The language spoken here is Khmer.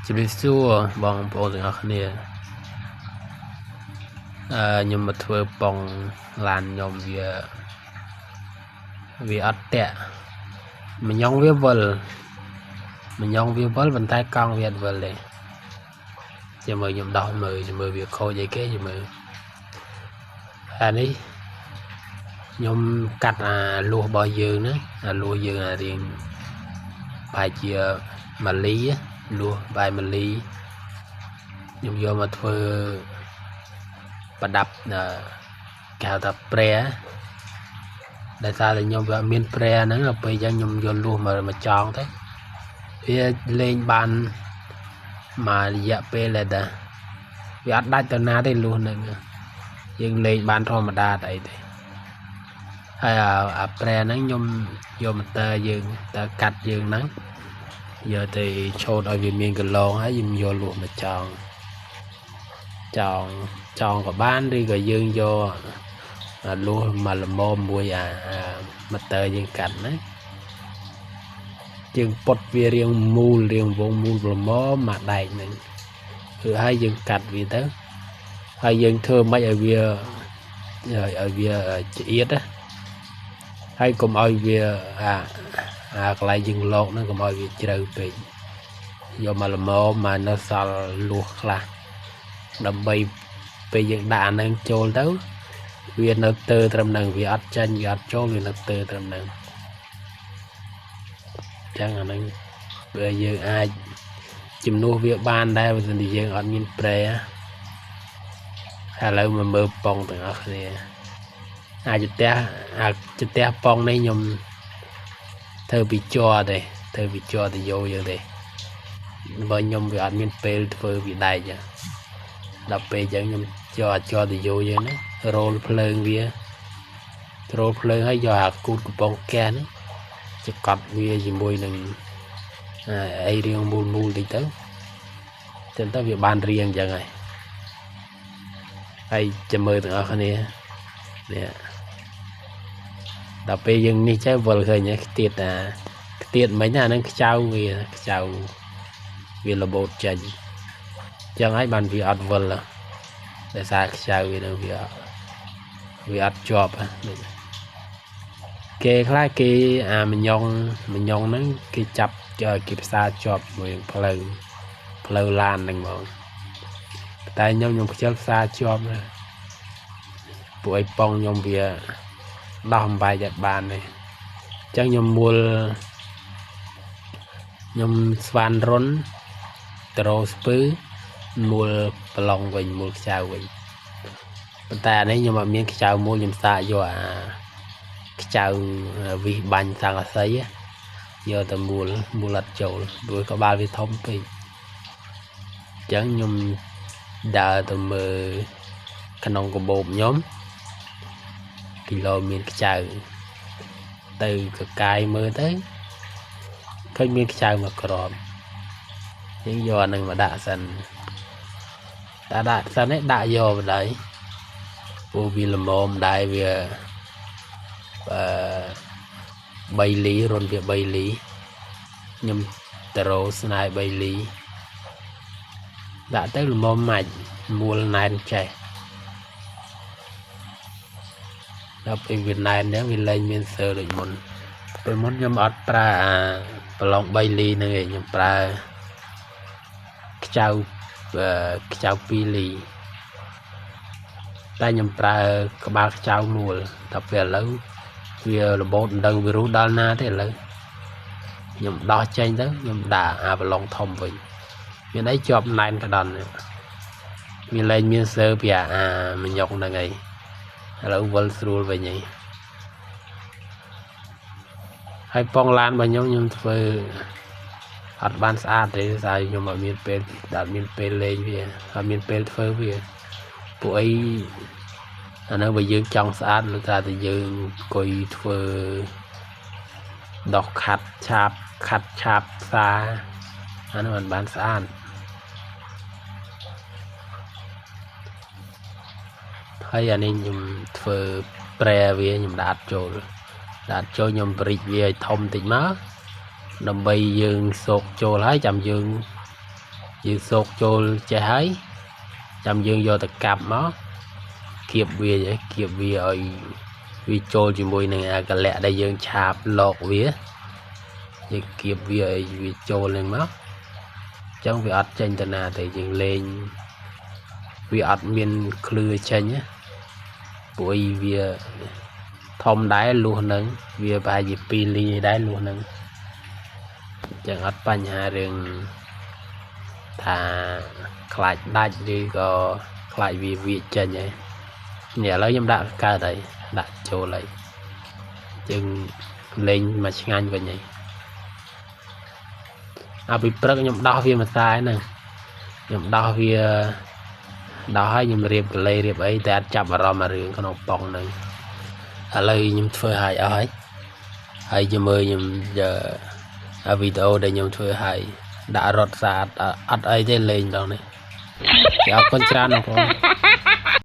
ជំរាបសួរបងប្អូនទាំងអស់គ្នាខ្ញុំមកធ្វើប៉ុងឡានខ្ញុំវាអត់តាក់ម្ញងវាវិលម្ញងវាវិលប៉ុន្តែកង់វាអត់វិលទេចាំមើលខ្ញុំដោះមើលចាំមើលវាខូចអីគេចាំមើលអានេះខ្ញុំកាត់អាលួសរបស់យើងណាអាលួសយើងអារៀងប្រហែលជាមួយលីលួសបែប1លីខ្ញុំយកមកធ្វើប្រដាប់គេហៅថាប្រែដែលសារតែខ្ញុំវាអត់មានប្រែហ្នឹងដល់ពេលអញ្ចឹងខ្ញុំយកលួសមកចងទៅវាលេងបានមួយរយៈពេលដែរតាវាអត់ដាច់ទៅណាទេលួសហ្នឹងយើងលេងបានធម្មតាតែអីទេហើយអាប្រែហ្នឹងខ្ញុំយកមកតើយើងតើកាត់យើងហ្នឹងយកទៅឆូតឲ្យវាមានកន្លងហើយខ្ញុំយកលួសមកចងចងចងក៏បានឬក៏យើងយកអាលួសមកល្មមមួយអាម៉ូទ័រយើងកាត់ណាយើងពុតវារៀងមូលរៀងវងមូលល្មមមកដែកហ្នឹងគឺហើយយើងកាត់វាទៅហើយយើងធ្វើម៉េចឲ្យវាចៀតណាហើយកុំឲ្យវាអាអាកន្លែងយើងលោកហ្នឹងកុំឲ្យវាជ្រៅពេកយកមកល្មមមកនៅសល់លួសខ្លះដើម្បីពេលយើងដាក់អាហ្នឹងចូលទៅវានៅទើត្រឹមហ្នឹងវាអត់ចាញ់វាអត់ចូលវានៅទើត្រឹមហ្នឹងអញ្ចឹងអាហ្នឹងវាយើងអាចជំនួសវាបានដែរបើមិនជាយើងអត់មានប្រែឥឡូវមកមើលប៉ុងទាំងអស់គ្នាអាចផ្ទះអាចផ្ទះប៉ុងនេះខ្ញុំធ្វើពីជ័រទេធ្វើពីជ័រទៅយោយើងទេបើខ្ញុំវាអត់មានពេលធ្វើពីដែកដល់ពេលអញ្ចឹងខ្ញុំយកអាចជ័រទៅយោយើងហ្នឹងរោលភ្លើងវារោលភ្លើងហើយយកអាគូតកំប៉ុងកែហ្នឹងចកត់វាជាមួយនឹងអីរៀងមូលមូលតិចទៅចឹងទៅវាបានរៀងអញ្ចឹងហើយហើយចាំមើលទាំងអស់គ្នានេះដល់ពេលយើងនេះចេះវិលឃើញខ្ទៀតអាខ្ទៀតមិញអាហ្នឹងខ្ចៅវាខ្ចៅវារបូតចេញចឹងហើយបានវាអត់វិលដោយសារខ្ចៅវានឹងវាអត់ជាប់គេខ្លះគេអាមញងមញងហ្នឹងគេចាប់គេផ្សារជាប់ជាមួយនឹងផ្លូវឡានហ្នឹងហ្មងតែខ្ញុំខ្ជិលផ្សារជាប់ណាពួកអីប៉ុងខ្ញុំវាដោះអំបែកអត់បានទេអញ្ចឹងខ្ញុំមូលខ្ញុំស្វានរុនដ្រូស្ពឺមូលប្រឡងវិញមូលខ្ចៅវិញប៉ុន្តែអានេះខ្ញុំអត់មានខ្ចៅមូលខ្ញុំសាកយកអាខ្ចៅវិសបាញ់សង្កសីយកទៅមូលមូលអត់ចូលព្រោះក្បាលវាធំពេកអញ្ចឹងខ្ញុំដើរទៅមើលក្នុងកាបូបខ្ញុំគីឡូមានខ្ចៅទៅកកាយមើលទៅឃើញមានខ្ចៅមកក្របយើងយកអានឹងមកដាក់សិនតែដាក់សិនឯងដាក់យកបណ្ដោយព្រោះវាល្មមដែរវាអឺ3លីរុនវា3លីខ្ញុំទៅរោស្នាយ3លីដាក់ទៅល្មមម៉ាច់មូលណែនចេះដល់ពេលវាណែនហ្នឹងវាលែងមានសើដូចមុនពេលមុនខ្ញុំអត់ប្រើអាប្រឡង3លីហ្នឹងឯងខ្ញុំប្រើខ្ចៅខ្ចៅ2លីតែខ្ញុំប្រើក្បាលខ្ចៅមូលដល់ពេលឥឡូវវារបូតមិនដឹងវារុះដល់ណាទេឥឡូវខ្ញុំដោះចេញទៅខ្ញុំដាក់អាប្រឡងធំវិញមានអីជាប់ណែនក្ដន់វាលែងមានសើពីអាមញុកហ្នឹងឯងឥឡូវវិលស្រួលវិញឯងហើយប៉ុងឡានរបស់ខ្ញុំខ្ញុំធ្វើអត់បានស្អាតទេស្អីខ្ញុំអត់មានពេលអត់មានពេលលេងវាអត់មានពេលធ្វើវាពួកអីអានោះបើយើងចង់ស្អាតឬថាតែយើងអង្គុយធ្វើដោះខាត់ឆាបខាត់ឆាបផ្សារអានោះមិនបានស្អាតហើយអានេះខ្ញុំធ្វើប្រែវាខ្ញុំដាក់ចូលខ្ញុំបរិចវាឲ្យធំតិចមកដើម្បីយើងសោកចូលហើយចាំយើង យើងសោកចូលចេះហើយចាំយើងយកទៅកាប់មកគៀបវាគៀបវាឲ្យវាចូលជាមួយនឹងអាកលៈដែលយើងឆាបលកវាយើងគៀបវាឲ្យវាចូលនឹងមកអញ្ចឹងវាអត់ចេញទៅណាទេយើងលេងវាអត់មានឃ្លឺចេញណាព្រោះវាធំដែរលួសនឹងវាប្រហែលជា2លីដែរលួសនឹងអញ្ចឹងអត់បញ្ហារឿងថាខ្លាចដាច់ឬក៏ខ្លាចវាវាចេញហើយនេះឥឡូវខ្ញុំដាក់កើតហើយដាក់ចូលហើយជាងលេងមកឆ្ងាញ់វិញហើយអាពីព្រឹកខ្ញុំដោះវាមួយខ្សែហ្នឹងខ្ញុំដោះវាដោះហើយខ្ញុំរៀបកលេរៀបអីតែអត់ចាប់អារម្មណ៍អារឿងក្នុងប៉ុងហ្នឹងឥឡូវខ្ញុំធ្វើឲ្យអស់ហើយហើយជាមួយខ្ញុំអាវីដេអូដែលខ្ញុំធ្វើឲ្យដាក់រត់សាអត់អីទេលេងដល់នេះអរគុណច្រើនបងប្អូន។